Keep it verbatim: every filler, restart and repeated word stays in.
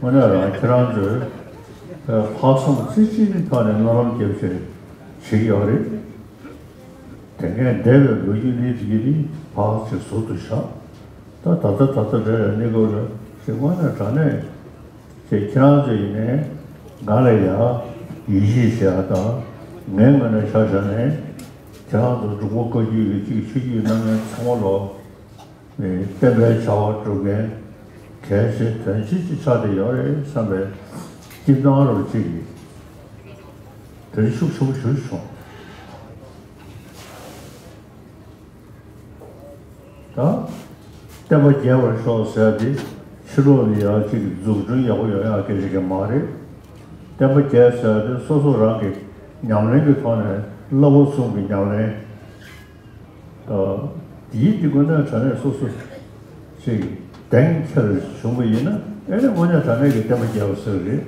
དངོས་གནས་རང་ཁྱེད་རང་ཚོས་ལྷག་བསམ་རྩེ་གཅིག་གི་ཐོག་ནས་སྨོན་ལམ་རྒྱབ་བྱས་བྱེད་ཀྱི་ཡོད་རེད། དེ་སྔའི་འདས་པའི་ལོ་རྒྱུས་ནི་དེ་གི་ནི་ཕར་ཅིག་ཟུར་དུ་བཞག་ད་ད་ལྟ་ད་ལྟ་འདྲ་ཡང་གནས་སྐབས་ལ་ཅིག་དངོས་གནས་དྲང་གནས་ཅིག་ཁྱེད་རང་ཚོ་ཡིན་ནའི་ང་ལ་ཡ་ཡིད་ཆེས་བྱེད་ཡ་དང་ངའི་ངོས་ནས་ཆ་བཞག་ནས་ཁྱེད་རང་ཚོ་འབྲུག་པ་བཀའ་བརྒྱུད་ཀྱི་ཅིག་ཆོས་བརྒྱུད་གནང་མཁན་ཚང་མ་ལོ། བསྟན་པའི་བྱ་བ་སྒྲུབ་མཁན་གལ་ཆེ་དོན་ཆེ་ཅིག་ཆགས་བསྡད་ཡོད་རེད་བསམ་པའི་སྐྱིད་སྣང་རོ་གཅིག་གིས་དེ་རིང་ཤུགས་ཆེན་པོ་ཞིག་བྱུང་། ད་བསྟན་པ་རྒྱས་པར་ཤོག་ཟེར་ཏེ་ཕྱི་ལོགས་ལ་ཡག་ཅིག་འཛུགས་སྐྲུན་ཡག་པོ་ཡོང་ཡག་སྐད་ཆ་གི་མ་རེད། བསྟན་པ་རྒྱས་ཟེར་ཏེ་སོ་སོ་རང་གི་ཉམས་ལེན་གྱི་ཐོག་ནས་བསླབ་པ་གསུམ་གྱི་ཉམས་ལེན། དེའི་འདི་དགོས་ན་དྲ་གནས་སོ་སོ་ཞིག་གདེང་ཁྱེར་བྱུང་བ་ཡིན་ན་ཨེ་ནི་དངོས་གནས་དྲ་གནས་ཀྱི་བསྟན་པ་རྒྱས་པ་ཟེར་རེད།